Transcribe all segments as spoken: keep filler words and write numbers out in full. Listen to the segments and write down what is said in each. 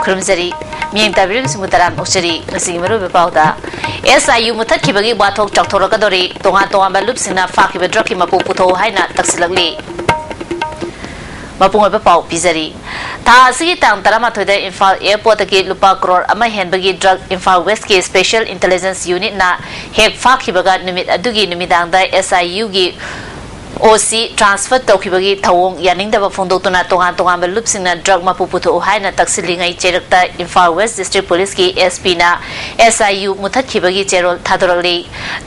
ꯈꯨꯔꯨꯝꯖꯔꯤ꯫ ꯃꯤꯠꯌꯦꯡ ꯇꯥꯕꯤꯔꯤꯕꯁꯤꯡꯕꯨ ꯇꯔꯥꯝꯅ ꯑꯣꯛꯆꯔꯤ꯫ ꯉꯁꯤꯒꯤ ꯃꯔꯨꯑꯣꯏꯕ ꯄꯥꯎꯗ, ꯑꯦꯁ ꯑꯥꯏ ꯌꯨ ꯃꯨꯊꯠꯈꯤꯕꯒꯤ ꯋꯥꯊꯣꯛ ꯆꯥꯎꯊꯣꯔꯛꯀꯗꯧꯔꯤ, ꯇꯣꯉꯥꯟ ꯇꯣꯉꯥꯟꯕ ꯂꯨꯞꯁꯤꯡꯅ ꯐꯥꯈꯤꯕ ꯗ꯭ꯔꯒꯀꯤ ꯃꯄꯨ ꯄꯨꯊꯣꯛꯎ ꯍꯥꯏꯅ ꯇꯛꯁꯤꯜꯂꯛꯂꯤ꯫ ꯃꯄꯨꯡ ꯑꯣꯏꯕ ꯄꯥꯎ ꯄꯤꯖꯔꯤ꯫ ꯊꯥ ꯑꯁꯤꯒꯤ ꯇꯥꯡ ꯇꯔꯥꯃꯥꯊꯣꯏꯗ ꯏꯝꯐꯥꯜ ꯑꯦꯌꯔꯄꯣꯔꯠꯇꯒꯤ ꯂꯨꯄꯥ ꯀ꯭ꯔꯣꯔ ꯑꯃ ꯍꯦꯟꯕꯒꯤ ꯗ꯭ꯔꯒ ꯏꯝꯐꯥꯜ ꯋꯦꯁꯀꯤ ꯁ꯭ꯄꯦꯁꯦꯜ ꯏꯟꯇꯦꯂꯤꯖꯦꯟꯁ ꯌꯨꯅꯤꯠꯅ ꯍꯦꯛ ꯐꯥꯈꯤꯕꯒ ꯅꯨꯃꯤꯠ ꯑꯗꯨꯒꯤ ꯅꯨꯃꯤꯗꯥꯡꯗ ꯑꯦꯁ ꯑꯥꯏ ꯌꯨꯒꯤ ꯑꯣ ꯁꯤ ꯇ꯭ꯔꯥꯟꯁꯐꯔ ꯇꯧꯈꯤꯕꯒꯤ ꯊꯧꯑꯣꯡ ꯌꯥꯅꯤꯡꯗꯕ ꯐꯣꯡꯗꯣꯛꯇꯨꯅ ꯇꯣꯉꯥꯟ ꯇꯣꯉꯥꯟꯕ ꯂꯨꯞꯁꯤꯡꯅ ꯗ꯭ꯔꯒ ꯃꯄꯨ ꯄꯨꯊꯣꯛꯎ ꯍꯥꯏꯅ ꯇꯛꯁꯤꯜꯂꯤꯉꯩ ꯆꯩꯔꯛꯇ ꯏꯝꯐꯥꯜ ꯋꯦꯁ ꯗꯤꯁꯇ꯭ꯔꯤꯛ ꯄꯨꯂꯤꯁꯀꯤ ꯑꯦꯁ ꯄꯤꯅ ꯑꯦꯁ ꯑꯥꯏ ꯌꯨ ꯃꯨꯊꯠꯈꯤꯕꯒꯤ ꯆꯦꯔꯣꯜ ꯊꯥꯗꯣꯔꯛꯂꯤ꯫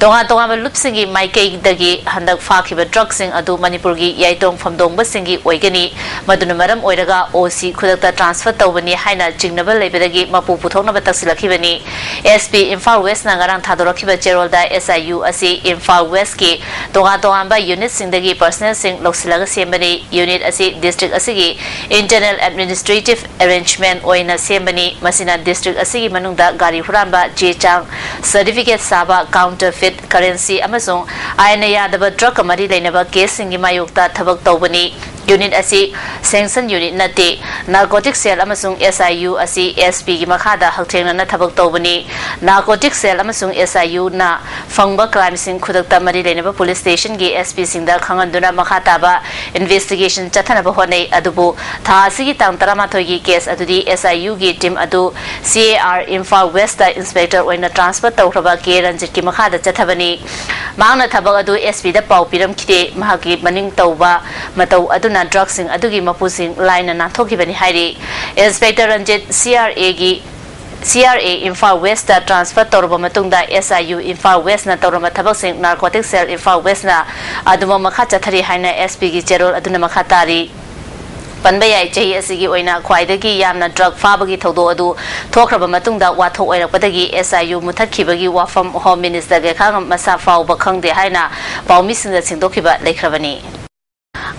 ꯇꯣꯉꯥꯟ ꯇꯣꯉꯥꯟꯕ ꯂꯨꯞꯁꯤꯡꯒꯤ ꯃꯥꯏꯀꯩꯗꯒꯤ ꯍꯟꯗꯛ ꯐꯥꯈꯤꯕ ꯗ꯭ꯔꯒꯁꯤꯡ ꯑꯗꯨ ꯃꯅꯤꯄꯨꯔꯒꯤ ꯌꯥꯏꯇꯣꯡ ꯐꯝꯗꯣꯡꯕꯁꯤꯡꯒꯤ ꯑꯣꯏꯒꯅꯤ꯫ ꯃꯗꯨꯅ ꯃꯔꯝ ꯑꯣꯏꯔꯒ ꯑꯣ ꯁꯤ ꯈꯨꯗꯛꯇ ꯇ꯭ꯔꯥꯟꯁꯐꯔ ꯇꯧꯕꯅꯤ ꯍꯥꯏꯅ ꯆꯤꯡꯅꯕ ꯂꯩꯕꯗꯒꯤ ꯃꯄꯨ ꯄꯨꯊꯣꯛꯅꯕ ꯇꯛꯁꯤꯜꯂꯛꯈꯤꯕꯅꯤ꯫ ꯑꯦꯁ ꯄꯤ ꯏꯝꯐꯥꯜ ꯋꯦꯁꯅ ꯉꯔꯥꯡ ꯊꯥꯗꯣꯔꯛꯈꯤꯕ ꯆꯦꯔꯣꯜꯗ ꯑꯦꯁ ꯑꯥꯏ ꯌꯨ ꯑꯁꯤ ꯏꯝꯐꯥꯜ ꯋꯦꯁꯀꯤ ꯇꯣꯉꯥꯟ ꯇꯣꯉꯥꯟꯕ ꯌꯨꯅꯤꯠꯁꯤꯡꯗꯒꯤ ꯄꯔꯁꯅꯦꯜꯁꯤꯡ ꯂꯧꯁꯤꯜꯂꯒ ꯁꯦꯝꯕꯅꯤ꯫ ꯌꯨꯅꯤꯠ ꯑꯁꯤ ꯗꯤꯁꯇ꯭ꯔꯤꯛ ꯑꯁꯤꯒꯤ ꯏꯟꯇꯔꯅꯦꯜ ꯑꯦꯗꯃꯤꯅꯤꯁꯇ꯭ꯔꯦꯇꯤꯚ ꯑꯦꯔꯦꯟꯖꯃꯦꯟ ꯑꯣꯏꯅ ꯁꯦꯝꯕꯅꯤ꯫ ꯃꯁꯤꯅ ꯗꯤꯁꯇ꯭ꯔꯤꯛ ꯑꯁꯤꯒꯤ ꯃꯅꯨꯡꯗ ꯒꯥꯔꯤ ꯍꯨꯔꯥꯟꯕ, ꯆꯦ ꯆꯥꯡ, ꯁꯔꯇꯤꯐꯤꯀꯦꯠ ꯁꯥꯕ, ꯀꯥꯎꯟꯇꯔꯐꯤꯠ ꯀꯔꯦꯟꯁꯤ ꯑꯃꯁꯨꯡ ꯑꯥꯏꯟꯅ ꯌꯥꯗꯕ ꯗ꯭ꯔꯒꯀ ꯃꯔꯤ ꯂꯩꯅꯕ ꯀꯦꯁꯁꯤꯡꯒꯤ ꯃꯥꯌꯣꯛꯇ ꯊꯕꯛ ꯇꯧꯕꯅꯤ꯫ ꯌꯨꯅꯤꯠ ꯑꯁꯤ ꯁꯦꯡꯁꯟ ꯌꯨꯅꯤꯠ ꯅꯠꯇꯦ꯫ ꯅꯥꯔꯀꯣꯇꯤꯛ ꯁꯦꯜ ꯑꯃꯁꯨꯡ ꯑꯦꯁ ꯑꯥꯏ ꯌꯨ ꯑꯁꯤ ꯑꯦꯁ ꯄꯤꯒꯤ ꯃꯈꯥꯗ ꯍꯛꯊꯦꯡꯅꯅ ꯊꯕꯛ ꯇꯧꯕꯅꯤ꯫ ꯅꯥꯔꯀꯣꯇꯤꯛ ꯁꯦꯜ ꯑꯃꯁꯨꯡ ꯑꯦꯁ ꯑꯥꯏ ꯌꯨꯅ ꯐꯪꯕ ꯀ꯭ꯔꯥꯏꯝꯁꯤꯡ ꯈꯨꯗꯛꯇ ꯃꯔꯤ ꯂꯩꯅꯕ ꯄꯨꯂꯤꯁ ꯁ꯭ꯇꯦꯁꯟꯒꯤ ꯑꯦꯁ ꯄꯤꯁꯤꯡꯗ ꯈꯪꯍꯟꯗꯨꯅ ꯃꯈꯥ ꯇꯥꯕ ꯏꯟꯚꯦꯁꯇꯤꯒꯦꯁꯟ ꯆꯠꯊꯅꯕ ꯍꯣꯠꯅꯩ꯫ ꯑꯗꯨꯕꯨ ꯊꯥ ꯑꯁꯤꯒꯤ ꯇꯥꯡ ꯇꯔꯥꯃꯥꯊꯣꯏꯒꯤ ꯀꯦꯁ ꯑꯗꯨꯗꯤ ꯑꯦꯁ ꯑꯥꯏ ꯌꯨꯒꯤ ꯇꯤꯝ ꯑꯗꯨ ꯁꯤ A R Imphal west inspector ꯑꯣꯏꯅ ꯇ꯭ꯔꯥꯟꯁꯐꯔ ꯇꯧꯈ꯭ꯔꯕ ꯀꯦ ꯔꯟꯖꯤꯠꯀꯤ ꯃꯈꯥꯗ ꯆꯠꯊꯕꯅꯤ꯫ ꯃꯍꯥꯛꯅ ꯊꯕꯛ ꯑꯗꯨ ꯑꯦꯁ ꯄꯤꯗ ꯄꯥꯎ ꯄꯤꯔꯝꯈꯤꯗꯦ꯫ ꯃꯍꯥꯛꯀꯤ ꯃꯅꯤꯡ ꯇꯧꯕ ꯃꯇꯧ ꯑꯗꯨꯅ ꯗ꯭ꯔꯒꯁꯤꯡ ꯑꯗꯨꯒꯤ ꯃꯄꯨꯁꯤꯡ ꯂꯥꯏꯅ ꯅꯥꯟꯊꯣꯛꯈꯤꯕꯅꯤ ꯍꯥꯏꯔꯤ꯫ ꯏꯟꯁꯄꯦꯛꯇꯔ ꯔꯟꯖꯤꯠ ꯁꯤ ꯑꯥꯔ ꯑꯦꯒꯤ C R A Imphal west transfer ꯇꯧꯔꯕ ꯃꯇꯨꯡꯗ ꯑꯦꯁ ꯑꯥꯏ ꯌꯨ ꯏꯝꯐꯥꯜ ꯋꯦꯁꯅ ꯇꯧꯔꯝꯕ ꯊꯕꯛꯁꯤꯡ ꯅꯥꯔꯀꯣꯇꯤꯛ ꯁꯦꯜ ꯏꯝꯐꯥꯜ ꯋꯦꯁꯅ ꯑꯗꯨꯃꯛ ꯃꯈꯥ ꯆꯠꯊꯔꯤ ꯍꯥꯏꯅ ꯑꯦꯁ ꯄꯤꯒꯤ ꯆꯦꯔꯣꯜ ꯑꯗꯨꯅ ꯃꯈꯥ ꯇꯥꯔꯤ꯫ ꯄꯟꯕ ꯌꯥꯏ, ꯆꯍꯤ ꯑꯁꯤꯒꯤ ꯑꯣꯏꯅ ꯈ꯭ꯋꯥꯏꯗꯒꯤ ꯌꯥꯝꯅ ꯗ꯭ꯔꯒ ꯐꯥꯕꯒꯤ ꯊꯧꯗꯣꯛ ꯑꯗꯨ ꯊꯣꯛꯈ꯭ꯔꯕ ꯃꯇꯨꯡꯗ ꯋꯥꯊꯣꯛ ꯑꯣꯏꯔꯛꯄꯗꯒꯤ ꯑꯦꯁ ꯑꯥꯏ ꯌꯨ ꯃꯨꯊꯠꯈꯤꯕꯒꯤ ꯋꯥꯐꯝ ꯍꯣꯝ ꯃꯤꯅꯤꯁꯇꯔ ꯒꯦꯈꯥꯉꯝ ꯃꯁꯥ ꯐꯥꯎꯕ ꯈꯪꯗꯦ ꯍꯥꯏꯅ ꯄꯥꯎꯃꯤꯁꯤꯡꯗ ꯁꯦꯡꯗꯣꯛꯈꯤꯕ ꯂꯩꯈ꯭ꯔꯕꯅꯤ꯫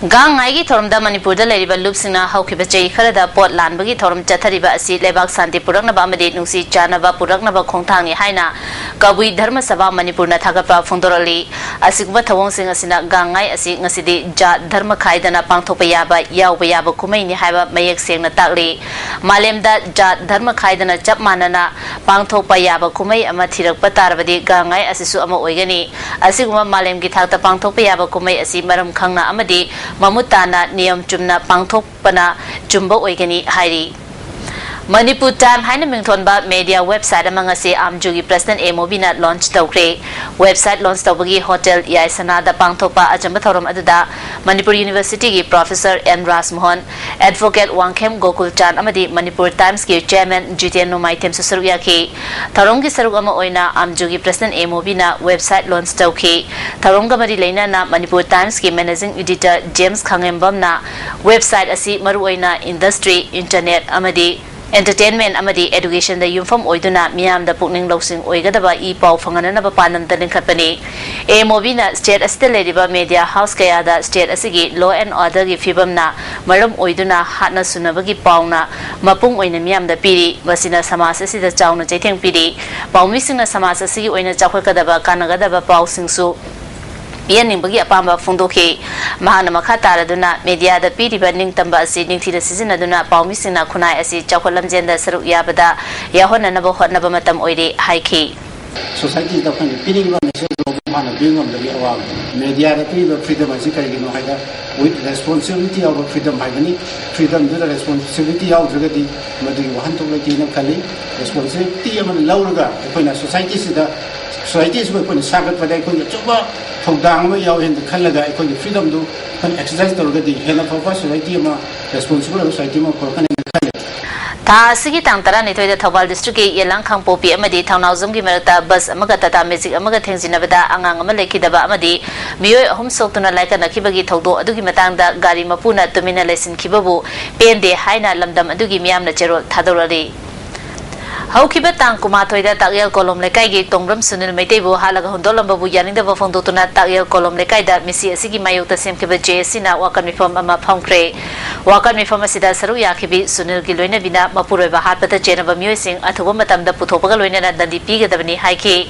ꯒꯥꯡ ꯉꯥꯏꯒꯤ ꯊꯧꯔꯝꯗ ꯃꯅꯤꯄꯨꯔꯗ ꯂꯩꯔꯤꯕ ꯂꯨꯞꯁꯤꯡꯅ ꯍꯧꯈꯤꯕ ꯆꯍꯤ ꯈꯔꯗ ꯄꯣꯠ ꯂꯥꯟꯕꯒꯤ ꯊꯧꯔꯝ ꯆꯠꯊꯔꯤꯕ ꯑꯁꯤ ꯂꯩꯕꯥꯛ ꯁꯥꯟꯇꯤ ꯄꯨꯔꯛꯅꯕ ꯑꯃꯗꯤ ꯅꯨꯡꯁꯤ ꯆꯥꯟꯅꯕ ꯄꯨꯔꯛꯅꯕ ꯈꯣꯡꯊꯥꯡꯅꯤ ꯍꯥꯏꯅ ꯀꯕꯨꯏ ꯙꯔꯃ ꯁꯚꯥ ꯃꯅꯤꯄꯨꯔꯅ ꯊꯥꯒꯠꯄ ꯐꯣꯡꯗꯣꯔꯛꯂꯤ꯫ ꯑꯁꯤꯒꯨꯝꯕ ꯊꯧꯑꯣꯡꯁꯤꯡ ꯑꯁꯤꯅ ꯒꯥꯡ ꯉꯥꯏ ꯑꯁꯤ ꯉꯁꯤꯗꯤ ꯖꯥꯠ ꯙꯔꯃ ꯈꯥꯏꯗꯅ ꯄꯥꯡꯊꯣꯛꯄ ꯌꯥꯕ, ꯌꯥꯎꯕ ꯌꯥꯕ ꯀꯨꯝꯍꯩꯅꯤ ꯍꯥꯏꯕ ꯃꯌꯦꯛ ꯁꯦꯡꯅ ꯇꯥꯛꯂꯤ꯫ ꯃꯥꯂꯦꯝꯗ ꯖꯥꯠ ꯙꯔꯃ ꯈꯥꯏꯗꯅ ꯆꯞ ꯃꯥꯟꯅꯅ ꯄꯥꯡꯊꯣꯛꯄ ꯌꯥꯕ ꯀꯨꯝꯍꯩ ꯑꯃ ꯊꯤꯔꯛꯄ ꯇꯥꯔꯕꯗꯤ ꯒꯥꯡ ꯉꯥꯏ ꯑꯁꯤꯁꯨ ꯑꯃ ꯑꯣꯏꯒꯅꯤ꯫ ꯑꯁꯤꯒꯨꯝꯕ ꯃꯥꯂꯦꯝꯒꯤ ꯊꯥꯛꯇ ꯄꯥꯡꯊꯣꯛꯄ ꯌꯥꯕ ꯀꯨꯝꯍꯩ ꯑꯁꯤ ꯃꯔꯝ ꯈꯪꯅ ꯑꯃꯗꯤ ꯃꯃꯨꯠ ꯇꯥꯅ ꯅꯤꯌꯝ ꯆꯨꯝꯅ ꯄꯥꯡꯊꯣꯛꯄꯅ ꯆꯨꯝꯕ ꯑꯣꯏꯒꯅꯤ ꯍꯥꯏꯔꯤ꯫ ꯃꯅꯤꯄꯨꯔ ꯇꯥꯏꯝ ꯍꯥꯏꯅ ꯃꯤꯡꯊꯣꯟꯕ ꯃꯦꯗꯤꯌꯥ ꯋꯦꯕꯁꯥꯏꯠ ꯑꯃ ꯉꯁꯤ ꯑꯥꯝꯖꯨꯒꯤ ꯄ꯭ꯔꯁꯤꯗꯦꯟ ꯑꯦ ꯃꯣꯕꯤꯅ ꯂꯣꯟꯆ ꯇꯧꯈ꯭ꯔꯦ꯫ ꯋꯦꯕꯁꯥꯏꯠ ꯂꯣꯟꯆ ꯇꯧꯕꯒꯤ ꯍꯣꯇꯦꯜ ꯌꯥꯏꯁꯅꯥꯗ ꯄꯥꯡꯊꯣꯛꯄ ꯑꯆꯝꯕ ꯊꯧꯔꯝ ꯑꯗꯨꯗ ꯃꯅꯤꯄꯨꯔ ꯌꯨꯅꯤꯚꯔꯁꯤꯇꯤꯒꯤ ꯄ꯭ꯔꯣꯐꯦꯁꯔ ꯑꯦꯟ ꯔꯥꯖꯃꯣꯍꯟ, ꯑꯦꯗꯚꯣꯀꯦꯠ ꯋꯥꯡꯈꯦꯝ ꯒꯣꯀꯨꯜꯆꯥꯟ ꯑꯃꯗꯤ ꯃꯅꯤꯄꯨꯔ ꯇꯥꯏꯝꯁꯀꯤ ꯆꯦꯌꯔꯃꯦꯟ ꯖꯤꯇꯦꯟ ꯅꯣꯡꯃꯥꯏꯊꯦꯝꯁꯨ ꯁꯔꯨꯛ ꯌꯥꯈꯤ꯫ ꯊꯧꯔꯝꯒꯤ ꯁꯔꯨꯛ ꯑꯃ ꯑꯣꯏꯅ ꯑꯥꯝꯖꯨꯒꯤ ꯄ꯭ꯔꯁꯤꯗꯦꯟ ꯑꯦ ꯃꯣꯕꯤꯅ ꯋꯦꯕꯁꯥꯏꯠ ꯂꯣꯟꯆ ꯇꯧꯈꯤ꯫ ꯊꯧꯔꯝꯒ ꯃꯔꯤ ꯂꯩꯅꯅ ꯃꯅꯤꯄꯨꯔ ꯇꯥꯏꯝꯁꯀꯤ ꯃꯦꯅꯦꯖꯤꯡ ꯏꯗꯤꯇꯔ ꯖꯦꯝꯁ ꯈꯥꯉꯦꯝꯕꯝꯅ ꯋꯦꯕꯁꯥꯏꯠ ꯑꯁꯤ ꯃꯔꯨꯑꯣꯏꯅ ꯏꯟꯗꯁꯇ꯭ꯔꯤ, ꯏꯟꯇꯔꯅꯦꯠ ꯑꯃꯗꯤ ꯑꯦꯟꯇꯔꯇꯦꯟꯃꯦꯟ ꯑꯃꯗꯤ ꯑꯦꯗꯨꯀꯦꯁꯟꯗ ꯌꯨꯝꯐꯝ ꯑꯣꯏꯗꯨꯅ ꯃꯤꯌꯥꯝꯗ ꯄꯨꯛꯅꯤꯡ ꯂꯧꯁꯤꯡ ꯑꯣꯏꯒꯗꯕ ꯏ ꯄꯥꯎ ꯐꯪꯍꯟꯅꯅꯕ ꯄꯥꯟꯗꯝꯗ ꯂꯤꯡꯈꯠꯄꯅꯤ꯫ ꯑꯦ ꯃꯣꯕꯤꯅ ꯁ꯭ꯇꯦꯠ ꯑꯁꯤꯗ ꯂꯩꯔꯤꯕ ꯃꯦꯗꯤꯌꯥ ꯍꯥꯎꯁ ꯀꯌꯥꯗ ꯁ꯭ꯇꯦꯠ ꯑꯁꯤꯒꯤ law and orderꯒꯤ ꯐꯤꯕꯝꯅ ꯃꯔꯝ ꯑꯣꯏꯗꯨꯅ ꯍꯥꯠꯅ ꯁꯨꯅꯕꯒꯤ ꯄꯥꯎꯅ ꯃꯄꯨꯡ ꯑꯣꯏꯅ ꯃꯤꯌꯥꯝꯗ ꯄꯤꯔꯤ꯫ ꯃꯁꯤꯅ ꯁꯃꯥꯖ ꯑꯁꯤꯗ ꯆꯥꯎꯅ ꯆꯩꯊꯦꯡ ꯄꯤꯔꯤ꯫ ꯄꯥꯎꯃꯤꯁꯤꯡꯅ ꯁꯃꯥꯖ ꯑꯁꯤꯒꯤ ꯑꯣꯏꯅ ꯆꯥꯎꯈꯠꯀꯗꯕ ꯀꯥꯟꯅꯒꯗꯕ ꯄꯥꯎꯁꯤꯡꯁꯨ ꯄꯤꯍꯟꯅꯤꯡꯕꯒꯤ ꯑꯄꯥꯝꯕ ꯐꯣꯡꯗꯣꯛꯈꯤ꯫ ꯃꯍꯥꯛꯅ ꯃꯈꯥ ꯇꯥꯔꯗꯨꯅ ꯃꯦꯗꯤꯌꯥꯗ ꯄꯤꯔꯤꯕ ꯅꯤꯡꯇꯝꯕ ꯑꯁꯤ ꯅꯤꯡꯊꯤꯅ ꯁꯤꯖꯤꯟꯅꯗꯨꯅ ꯄꯥꯎꯃꯤꯁꯤꯡꯅ ꯈꯨꯟꯅꯥꯏ ꯑꯁꯤ ꯆꯥꯎꯈꯠ ꯂꯝꯖꯦꯜꯗ ꯁꯔꯨꯛ ꯌꯥꯕꯗ ꯌꯥꯎꯍꯟꯅꯅꯕ ꯍꯣꯠꯅꯕ ꯃꯇꯝ ꯑꯣꯏꯔꯦ ꯍꯥꯏꯈꯤ꯫ ꯁꯣꯁꯥꯏꯇꯤꯗ ꯑꯩꯈꯣꯏꯅ ꯄꯤꯅꯤꯡꯉꯤꯕ ꯃꯦꯁꯦꯖ ꯃꯄꯨꯡ ꯐꯥꯅ ꯄꯤꯕ ꯉꯝꯗꯕꯒꯤ ꯑꯋꯥꯕ꯫ ꯃꯦꯗꯤꯌꯥꯗ ꯄꯤꯔꯤꯕ ꯐ꯭ꯔꯤꯗꯝ ꯑꯁꯤ ꯀꯔꯤꯒꯤꯅꯣ ꯍꯥꯏꯗ, with responsibility ꯌꯥꯎꯕ ꯐ꯭ꯔꯤꯗꯝ ꯍꯥꯏꯕꯅꯤ꯫ ꯐ꯭ꯔꯤꯗꯝꯗꯨꯗ ꯔꯦꯁꯄꯣꯟꯁꯤꯕꯤꯂꯤꯇꯤ ꯌꯥꯎꯗ꯭ꯔꯒꯗꯤ ꯃꯗꯨꯒꯤ ꯋꯥꯍꯟꯊꯣꯛ ꯂꯩꯇꯦꯅ ꯈꯜꯂꯤ꯫ ꯔꯦꯁꯄꯣꯟꯁꯤꯕꯤꯂꯤꯇꯤ ꯑꯃ ꯂꯧꯔꯒ ꯑꯩꯈꯣꯏꯅ ꯁꯣꯁꯥꯏꯇꯤꯁꯤꯗ, ꯁꯣꯁꯥꯏꯇꯤꯁꯤꯕꯨ ꯑꯩꯈꯣꯏꯅ ꯁꯥꯒꯠꯄꯗ ꯑꯩꯈꯣꯏꯒꯤ ꯑꯆꯧꯕ ꯊꯧꯗꯥꯡ ꯑꯃ ꯌꯥꯎꯏ ꯍꯥꯏꯅ ꯈꯜꯂꯒ ꯑꯩꯈꯣꯏꯒꯤ ꯐ꯭ꯔꯤꯗꯝꯗꯨ ꯑꯩꯈꯣꯏꯅ ꯑꯦꯛꯁꯔꯁꯥꯏꯁ ꯇꯧꯔꯒꯗꯤ ꯍꯦꯟꯅ ꯐꯕ ꯁꯣꯁꯥꯏꯇꯤ ꯑꯃ, ꯔꯦꯁꯄꯣꯟꯁꯤꯕꯜ ꯑꯣꯏꯕ ꯁꯣꯁꯥꯏꯇꯤ ꯑꯃ ꯄꯨꯔꯛꯀꯅꯤ ꯍꯥꯏꯅ ꯈꯜꯂꯤ꯫ ꯊꯥ ꯑꯁꯤꯒꯤ ꯇꯥꯡ ꯇꯔꯥꯅꯤꯊꯣꯏꯗ ꯊꯧꯕꯥꯜ ꯗꯤꯁꯇ꯭ꯔꯤꯛꯀꯤ ꯌꯦꯂꯥꯡ ꯈꯥꯡꯄꯣꯛꯄꯤ ꯑꯃꯗꯤ ꯊꯧꯅꯥꯎꯖꯝꯒꯤ ꯃꯔꯛꯇ ꯕꯁ ꯑꯃꯒ ꯇꯥꯇꯥ ꯃꯦꯖꯤꯛ ꯑꯃꯒ ꯊꯦꯡꯖꯤꯟꯅꯕꯗ ꯑꯉꯥꯡ ꯑꯃ ꯂꯩꯈꯤꯗꯕ ꯑꯃꯗꯤ ꯃꯤꯑꯣꯏ ꯑꯍꯨꯝ ꯁꯣꯛꯇꯨꯅ ꯂꯥꯏꯀꯠꯅꯈꯤꯕꯒꯤ ꯊꯧꯗꯣꯛ ꯑꯗꯨꯒꯤ ꯃꯇꯥꯡꯗ ꯒꯥꯔꯤ ꯃꯄꯨꯅ ꯇꯨꯃꯤꯟꯅ ꯂꯩꯁꯤꯟꯈꯤꯕꯕꯨ ꯄꯦꯟꯗꯦ ꯍꯥꯏꯅ ꯂꯝꯗꯝ ꯑꯗꯨꯒꯤ ꯃꯤꯌꯥꯝꯅ ꯆꯦꯔꯣꯜ ꯊꯥꯗꯣꯔꯛꯂꯤ꯫ ꯍꯧꯈꯤꯕ ꯇꯥꯡ ꯀꯨꯟꯃꯥꯊꯣꯏꯗ ꯇꯥꯛꯌꯦꯜ ꯀꯣꯂꯣꯝ ꯂꯩꯀꯥꯏꯒꯤ ꯇꯣꯡꯕ꯭ꯔꯝ ꯁꯨꯅꯤꯜ ꯃꯩꯇꯩꯕꯨ ꯍꯥꯠꯂꯒ ꯍꯨꯟꯗꯣꯛꯂꯝꯕꯕꯨ ꯌꯥꯅꯤꯡꯗꯕ ꯐꯣꯡꯗꯣꯛꯇꯨꯅ ꯇꯥꯛꯌꯦꯜ ꯀꯣꯂꯣꯝ ꯂꯩꯀꯥꯏꯗ ꯃꯤꯁꯤ ꯑꯁꯤꯒꯤ ꯃꯥꯌꯣꯛꯇ ꯁꯦꯝꯈꯤꯕ ꯖꯦ ꯑꯦꯁ ꯁꯤꯅ ꯋꯥꯀꯠ ꯃꯤꯐꯝ ꯑꯃ ꯐꯝꯈ꯭ꯔꯦ꯫ ꯋꯥꯀꯠ ꯃꯤꯐꯝ ꯑꯁꯤꯗ ꯁꯔꯨꯛ ꯌꯥꯈꯤꯕꯤ ꯁꯨꯅꯤꯜꯒꯤ ꯂꯣꯏꯅꯕꯤꯅ ꯃꯄꯨꯔꯣꯏꯕ ꯍꯥꯠꯄꯗ ꯆꯦꯟꯅꯕ ꯃꯤꯑꯣꯏꯁꯤꯡ ꯑꯊꯨꯕ ꯃꯇꯝꯗ ꯄꯨꯊꯣꯛꯄꯒ ꯂꯣꯏꯅꯅ ꯗꯟꯗꯤ ꯄꯤꯒꯗꯕꯅꯤ ꯍꯥꯏꯈꯤ꯫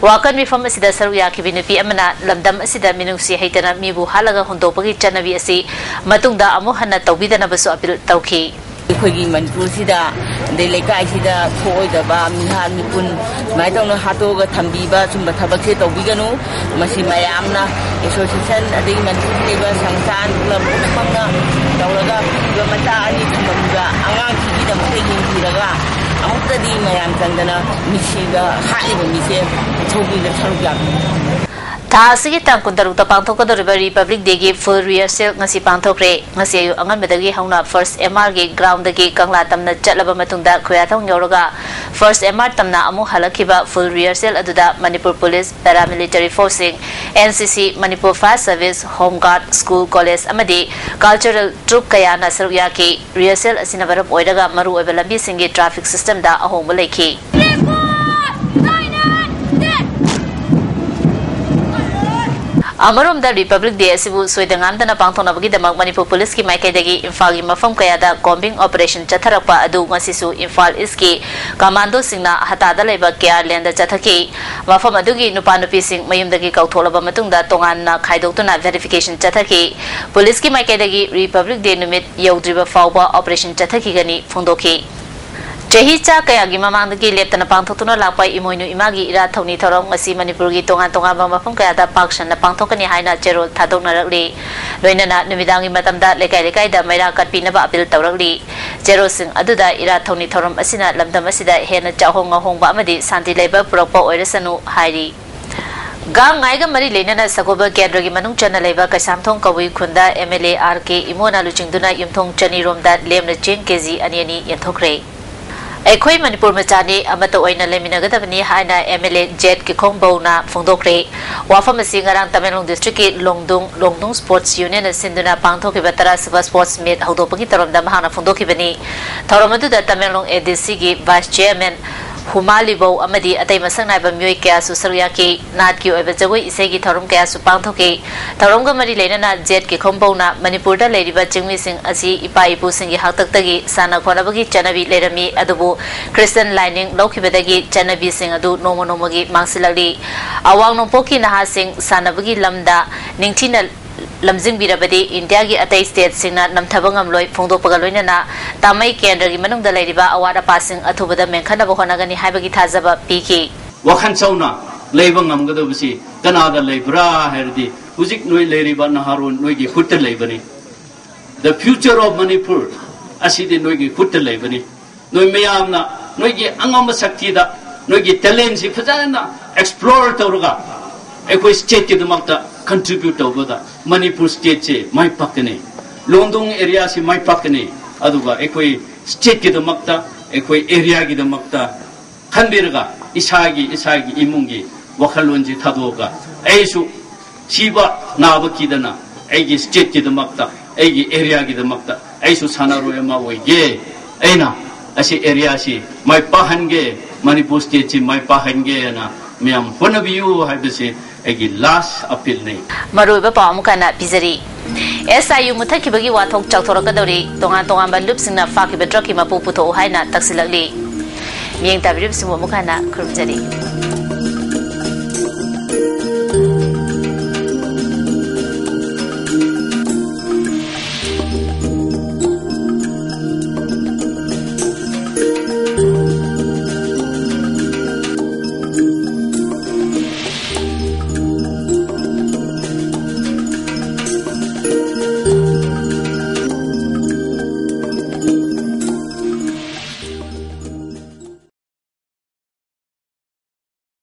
ꯋꯥꯀꯠ ꯃꯤꯐꯝ ꯑꯁꯤꯗ ꯁꯔꯨꯛ ꯌꯥꯈꯤꯕꯤ ꯅꯨꯄꯤ ꯑꯃꯅ ꯂꯝꯗꯝ ꯑꯁꯤꯗ ꯃꯤꯅꯨꯡꯁꯤ ꯍꯩꯇꯅ ꯃꯤꯕꯨ ꯍꯥꯠꯂꯒ ꯍꯨꯟꯗꯣꯛꯄꯒꯤ ꯆꯠꯅꯕꯤ ꯑꯁꯤ ꯃꯇꯨꯡꯗ ꯑꯃꯨꯛ ꯍꯟꯅ ꯇꯧꯕꯤꯗꯅꯕꯁꯨ ꯑꯄꯤꯜ ꯇꯧꯈꯤ꯫ ꯑꯩꯈꯣꯏꯒꯤ ꯃꯅꯤꯄꯨꯔꯁꯤꯗ, ꯑꯗꯩ ꯂꯩꯀꯥꯏꯁꯤꯗ ꯊꯣꯛꯑꯣꯏꯗꯕ ꯃꯤꯍꯥꯠ ꯃꯤꯄꯨꯟ ꯁꯨꯃꯥꯏꯅ ꯇꯧꯅ ꯍꯥꯠꯇꯣꯛꯑꯒ ꯊꯝꯕꯤꯕ ꯁꯨꯝꯕ ꯊꯕꯛꯁꯦ ꯇꯧꯕꯤꯒꯅꯨ꯫ ꯃꯁꯤ ꯃꯌꯥꯝꯅ, ꯑꯦꯁꯣꯁꯤꯌꯦꯁꯟ, ꯑꯗꯒꯤ ꯃꯅꯤꯄꯨꯔꯗ ꯂꯩꯕ ꯁꯪꯁꯊꯥꯟ ꯄꯨꯝꯅꯃꯛꯅ ꯇꯧꯔꯒ ꯃꯆꯥ ꯑꯅꯤ ꯊꯝꯂꯝꯕ ꯑꯉꯥꯡꯁꯤꯒꯤꯗꯃꯛꯇ ꯌꯦꯡꯕꯤꯔꯒ ꯑꯃꯨꯛꯇꯗꯤ ꯃꯌꯥꯝ ꯆꯪꯗꯅ ꯃꯤꯁꯤꯗ ꯍꯥꯠꯂꯤꯕ ꯃꯤꯁꯦ ꯄꯨꯊꯣꯛꯄꯤꯕ ꯁꯔꯨꯛ ꯌꯥꯕꯤꯌꯨ꯫ ꯊꯥ ꯑꯁꯤꯒꯤ ꯇꯥꯡ ꯀꯨꯟꯇꯔꯨꯛꯇ ꯄꯥꯡꯊꯣꯛꯀꯗꯧꯔꯤꯕ Republic Day ꯒꯤ full rehearsal ꯉꯁꯤ ꯄꯥꯡꯊꯣꯛꯈ꯭ꯔꯦ꯫ ꯉꯁꯤ ꯑꯌꯨꯛ ꯑꯉꯟꯕꯗꯒꯤ ꯍꯧꯅ First M R ꯒꯤ ground ꯗꯒꯤ ꯀꯪꯂꯥ ꯇꯝꯅ ꯆꯠꯂꯕ ꯃꯇꯨꯡꯗ ꯈꯨꯌꯥꯊꯣꯡ ꯌꯧꯔꯒ First M R ꯇꯝꯅ ꯑꯃꯨꯛ ꯍꯜꯂꯛꯈꯤꯕ꯫ Full rehearsal ꯑꯗꯨꯗ ꯃꯅꯤꯄꯨꯔ ꯄꯨꯂꯤꯁ, paramilitary force ꯁꯤꯡ, N C C, Manipur Fire Service, Home Guard, school, college ꯑꯃꯗꯤ cultural troupe ꯀꯌꯥꯅ ꯁꯔꯨꯛ ꯌꯥꯈꯤ꯫ Rehearsal ꯑꯁꯤꯅ ꯃꯔꯝ ꯑꯣꯏꯔꯒ ꯃꯔꯨꯑꯣꯏꯕ ꯂꯝꯕꯤꯁꯤꯡꯒꯤ traffic system ꯗ ꯑꯍꯣꯡꯕ ꯂꯩꯈꯤ꯫ ꯑꯃꯔꯣꯝꯗ Republic Day ꯑꯁꯤꯕꯨ ꯁꯣꯏꯗ ꯉꯥꯝꯗꯅ ꯄꯥꯡꯊꯣꯛꯅꯕꯒꯤꯗꯃꯛ ꯃꯅꯤꯄꯨꯔ ꯄꯨꯂꯤꯁꯀꯤ ꯃꯥꯏꯀꯩꯗꯒꯤ ꯏꯝꯐꯥꯜꯒꯤ ꯃꯐꯝ ꯀꯌꯥꯗ combing operation ꯆꯠꯊꯔꯛꯄ ꯑꯗꯨ ꯉꯁꯤꯁꯨ ꯏꯝꯐꯥꯜ East ꯀꯤ commando ꯁꯤꯡꯅ ꯍꯇꯥꯗ ꯂꯩꯕ K R Lane ꯗ ꯆꯠꯊꯈꯤ꯫ ꯃꯐꯝ ꯑꯗꯨꯒꯤ ꯅꯨꯄꯥ ꯅꯨꯄꯤꯁꯤꯡ ꯃꯌꯨꯝꯗꯒꯤ ꯀꯧꯊꯣꯛꯂꯕ ꯃꯇꯨꯡꯗ ꯇꯣꯉꯥꯟꯅ ꯈꯥꯏꯗꯣꯛꯇꯨꯅ verification ꯆꯠꯊꯈꯤ꯫ ꯄꯨꯂꯤꯁꯀꯤ ꯃꯥꯏꯀꯩꯗꯒꯤ Republic Day ꯅꯨꯃꯤꯠ ꯌꯧꯗ꯭ꯔꯤꯕ ꯐꯥꯎꯕ operation ꯆꯠꯊꯈꯤꯒꯅꯤ ꯐꯣꯡꯗꯣꯛꯈꯤ꯫ ꯆꯍꯤ ꯆꯥ ꯀꯌꯥꯒꯤ ꯃꯃꯥꯡꯗꯒꯤ ꯂꯦꯞꯇꯅ ꯄꯥꯡꯊꯣꯛꯇꯨꯅ ꯂꯥꯛꯄ ꯏꯃꯣꯏꯅꯨ ꯏꯃꯥꯒꯤ ꯏꯔꯥꯠ ꯊꯧꯅꯤ ꯊꯧꯔꯝ ꯉꯁꯤ ꯃꯅꯤꯄꯨꯔꯒꯤ ꯇꯣꯉꯥꯟ ꯇꯣꯉꯥꯟꯕ ꯃꯐꯝ ꯀꯌꯥꯗ ꯄꯥꯛ ꯁꯟꯅ ꯄꯥꯡꯊꯣꯛꯀꯅꯤ ꯍꯥꯏꯅ ꯆꯦꯔꯣꯜ ꯊꯥꯗꯣꯛꯅꯔꯛꯂꯤ꯫ ꯂꯣꯏꯅꯅ ꯅꯨꯃꯤꯗꯥꯡꯒꯤ ꯃꯇꯝꯗ ꯂꯩꯀꯥꯏ ꯂꯩꯀꯥꯏꯗ ꯃꯩꯔꯥ ꯀꯠꯄꯤꯅꯕ ꯑꯄꯤꯜ ꯇꯧꯔꯛꯂꯤ꯫ ꯆꯦꯔꯣꯜꯁꯤꯡ ꯑꯗꯨꯗ ꯏꯔꯥꯠ ꯊꯧꯅꯤ ꯊꯧꯔꯝ ꯑꯁꯤꯅ ꯂꯝꯗꯝ ꯑꯁꯤꯗ ꯍꯦꯟꯅ ꯆꯥꯍꯣꯡ ꯉꯥꯍꯣꯡꯕ ꯑꯃꯗꯤ ꯁꯥꯟꯇꯤ ꯂꯩꯕ ꯄꯨꯔꯛꯄ ꯑꯣꯏꯔꯁꯅꯨ ꯍꯥꯏꯔꯤ꯫ ꯒꯥꯡ ꯉꯥꯏꯒ ꯃꯔꯤ ꯂꯩꯅꯅ ꯁꯒꯣꯜꯕꯜ ꯀꯦꯟꯗ꯭ꯔꯒꯤ ꯃꯅꯨꯡ ꯆꯟꯅ ꯂꯩꯕ ꯀꯩꯁꯥꯝꯊꯣꯡ ꯀꯕꯨꯏ ꯈꯨꯟꯗ M L A R K ꯏꯃꯣꯅ ꯂꯨꯆꯤꯡꯗꯨꯅ ꯌꯨꯝꯊꯣꯡ ꯆꯅꯤꯔꯣꯝꯗ ꯂꯦꯝꯅ ꯆꯦꯡ K G ꯑꯅꯤ ꯑꯅꯤ ꯌꯦꯟꯊꯣꯛꯈ꯭ꯔꯦ꯫ ꯑꯩꯈꯣꯏ ꯃꯅꯤꯄꯨꯔ ꯃꯆꯥꯅꯤ, ꯑꯃꯠꯇ ꯑꯣꯏꯅ ꯂꯩꯃꯤꯟꯅꯒꯗꯕꯅꯤ ꯍꯥꯏꯅ MLA ꯖꯦꯠ ꯀꯤꯈꯣꯡꯕꯧꯅ ꯐꯣꯡꯗꯣꯛꯈ꯭ꯔꯦ꯫ ꯋꯥꯐꯝ ꯑꯁꯤ ꯉꯔꯥꯡ ꯇꯃꯦꯡꯂꯣꯡ district ꯀꯤ ꯂꯣꯡꯗꯨꯡ, ꯂꯣꯡꯗꯨꯡ Sports Union ꯅ ꯁꯤꯟꯗꯨꯅ ꯄꯥꯡꯊꯣꯛꯈꯤꯕ ꯇꯔꯥꯁꯨꯕ Sports Meet ꯍꯧꯗꯣꯛꯄꯒꯤ ꯊꯧꯔꯝꯗ ꯃꯍꯥꯛꯅ ꯐꯣꯡꯗꯣꯛꯈꯤꯕꯅꯤ꯫ ꯊꯧꯔꯝ ꯑꯗꯨꯗ ꯇꯃꯦꯡꯂꯣꯡ ADC ꯒꯤ Vice Chairman ꯍꯨꯃꯥ ꯂꯤꯕꯧ ꯑꯃꯗꯤ ꯑꯇꯩ ꯃꯁꯛ ꯅꯥꯏꯕ ꯃꯤꯑꯣꯏ ꯀꯌꯥꯁꯨ ꯁꯔꯨꯛ ꯌꯥꯈꯤ꯫ ꯅꯥꯠꯀꯤ ꯑꯣꯏꯕ ꯖꯒꯣꯏ ꯏꯁꯩꯒꯤ ꯊꯧꯔꯝ ꯀꯌꯥꯁꯨ ꯄꯥꯡꯊꯣꯛꯈꯤ꯫ ꯊꯧꯔꯝꯒ ꯃꯔꯤ ꯂꯩꯅꯅ ꯖꯦꯠ ꯀꯤꯈꯣꯡꯕꯧꯅ ꯃꯅꯤꯄꯨꯔꯗ ꯂꯩꯔꯤꯕ ꯆꯤꯡꯃꯤꯁꯤꯡ ꯑꯁꯤ ꯏꯄꯥ ꯏꯄꯨꯁꯤꯡꯒꯤ ꯍꯥꯛꯇꯛꯇꯒꯤ ꯁꯥꯟꯅ ꯈꯣꯠꯅꯕꯒꯤ ꯆꯠꯅꯕꯤ ꯂꯩꯔꯝꯃꯤ, ꯑꯗꯨꯕꯨ Christian ꯂꯥꯏꯅꯤꯡ ꯂꯧꯈꯤꯕꯗꯒꯤ ꯆꯠꯅꯕꯤꯁꯤꯡ ꯑꯗꯨ ꯅꯣꯡꯃ ꯅꯣꯡꯃꯒꯤ ꯃꯥꯡꯁꯤꯜꯂꯛꯂꯤ꯫ ꯑꯋꯥꯡ ꯅꯣꯡꯄꯣꯛꯀꯤ ꯅꯍꯥꯁꯤꯡ ꯁꯥꯟꯅꯕꯒꯤ ꯂꯝꯗ ꯅꯤꯡꯊꯤꯅ ꯂꯝꯖꯤꯡꯕꯤꯔꯕꯗꯤ ꯏꯟꯗꯤꯌꯥꯒꯤ ꯑꯇꯩ state ꯁꯤꯡꯅ ꯅꯝꯊꯕ ꯉꯝꯂꯣꯏ ꯐꯣꯡꯗꯣꯛꯄꯒ ꯂꯣꯏꯅꯅ ꯇꯥꯃꯩ ꯀꯦꯟꯗ꯭ꯔꯒꯤ ꯃꯅꯨꯡꯗ ꯂꯩꯔꯤꯕ ꯑꯋꯥꯠ ꯑꯄꯥꯁꯤꯡ ꯑꯊꯨꯕꯗ ꯃꯦꯟꯈꯠꯅꯕ ꯍꯣꯠꯅꯒꯅꯤ ꯍꯥꯏꯕꯒꯤ ꯊꯥꯖꯕ ꯄꯤꯈꯤ꯫ ꯋꯥꯈꯜ ꯆꯥꯎꯅ ꯂꯩꯕ ꯉꯝꯒꯗꯕꯁꯤ ꯀꯅꯥꯗ ꯂꯩꯕ꯭ꯔꯥ ꯍꯥꯏꯔꯗꯤ, ꯍꯧꯖꯤꯛ ꯅꯣꯏ ꯂꯩꯔꯤꯕ ꯅꯍꯥꯔꯣꯟ ꯅꯣꯏꯒꯤ ꯈꯨꯠꯇ ꯂꯩꯕꯅꯤ꯫ The future of Manipur ꯑꯁꯤꯗꯤ ꯅꯣꯏꯒꯤ ꯈꯨꯠꯇ ꯂꯩꯕꯅꯤ꯫ ꯅꯣꯏ ꯃꯌꯥꯝꯅ ꯅꯣꯏꯒꯤ ꯑꯉꯝꯕ ꯁꯛꯇꯤꯗ ꯅꯣꯏꯒꯤ talent ꯁꯤ ꯐꯖꯅ explore ꯇꯧꯔꯒ ꯑꯩꯈꯣꯏ state ꯀꯤꯗꯃꯛꯇ contribute ꯇꯧꯕꯗ ꯃꯅꯤꯄꯨꯔ state ꯁꯦ ꯃꯥꯏ ꯄꯥꯛꯀꯅꯤ꯫ ꯂꯣꯡꯗꯣꯡ area ꯁꯤ ꯃꯥꯏ ꯄꯥꯛꯀꯅꯤ꯫ ꯑꯗꯨꯒ ꯑꯩꯈꯣꯏ state ꯀꯤꯗꯃꯛꯇ, ꯑꯩꯈꯣꯏ area ꯒꯤꯗꯃꯛꯇ ꯈꯟꯕꯤꯔꯒ ꯏꯁꯥꯒꯤ, ꯏꯁꯥꯒꯤ ꯏꯃꯨꯡꯒꯤ ꯋꯥꯈꯜꯂꯣꯟꯁꯤ ꯊꯥꯗꯣꯛꯑꯒ ꯑꯩꯁꯨ ꯁꯤꯕ ꯅꯥꯕ ꯀꯤꯗꯅ ꯑꯩꯒꯤ state ꯀꯤꯗꯃꯛꯇ, ꯑꯩꯒꯤ area ꯒꯤꯗꯃꯛꯇ ꯑꯩꯁꯨ ꯁꯥꯟꯅꯔꯣꯏ ꯑꯃ ꯑꯣꯏꯒꯦ꯫ ꯑꯩꯅ ꯑꯁꯤ area ꯁꯤ ꯃꯥꯏ ꯄꯥꯛꯍꯟꯒꯦ, ꯃꯅꯤꯄꯨꯔ state ꯁꯤ ꯃꯥꯏ ꯄꯥꯛꯍꯟꯒꯦ ꯍꯥꯏꯅ ꯃꯌꯥꯝ ꯍꯣꯠꯅꯕꯤꯌꯨ ꯍꯥꯏꯕꯁꯤ ꯑꯩꯒꯤ last appeal ꯅꯤ꯫ ꯃꯔꯨꯑꯣꯏꯕ ꯄꯥꯎ ꯑꯃꯨꯛ ꯍꯟꯅ ꯄꯤꯖꯔꯤ꯫ SIU ꯃꯨꯊꯠꯈꯤꯕꯒꯤ ꯋꯥꯊꯣꯛ ꯆꯥꯎꯊꯣꯔꯛꯀꯗꯧꯔꯤ꯫ ꯇꯣꯉꯥꯟ ꯇꯣꯉꯥꯟꯕ ꯂꯨꯞꯁꯤꯡꯅ ꯐꯥꯈꯤꯕ drug ꯀꯤ ꯃꯄꯨ ꯄꯨꯊꯣꯛꯎ ꯍꯥꯏꯅ ꯇꯛꯁꯤꯜꯂꯛꯂꯤ꯫ ꯃꯤꯠꯌꯦꯡ ꯇꯥꯕꯤꯔꯤꯕꯁꯤꯡꯕꯨ ꯑꯃꯨꯛ ꯍꯟꯅ ꯈꯨꯔꯨꯝꯖꯔꯤ꯫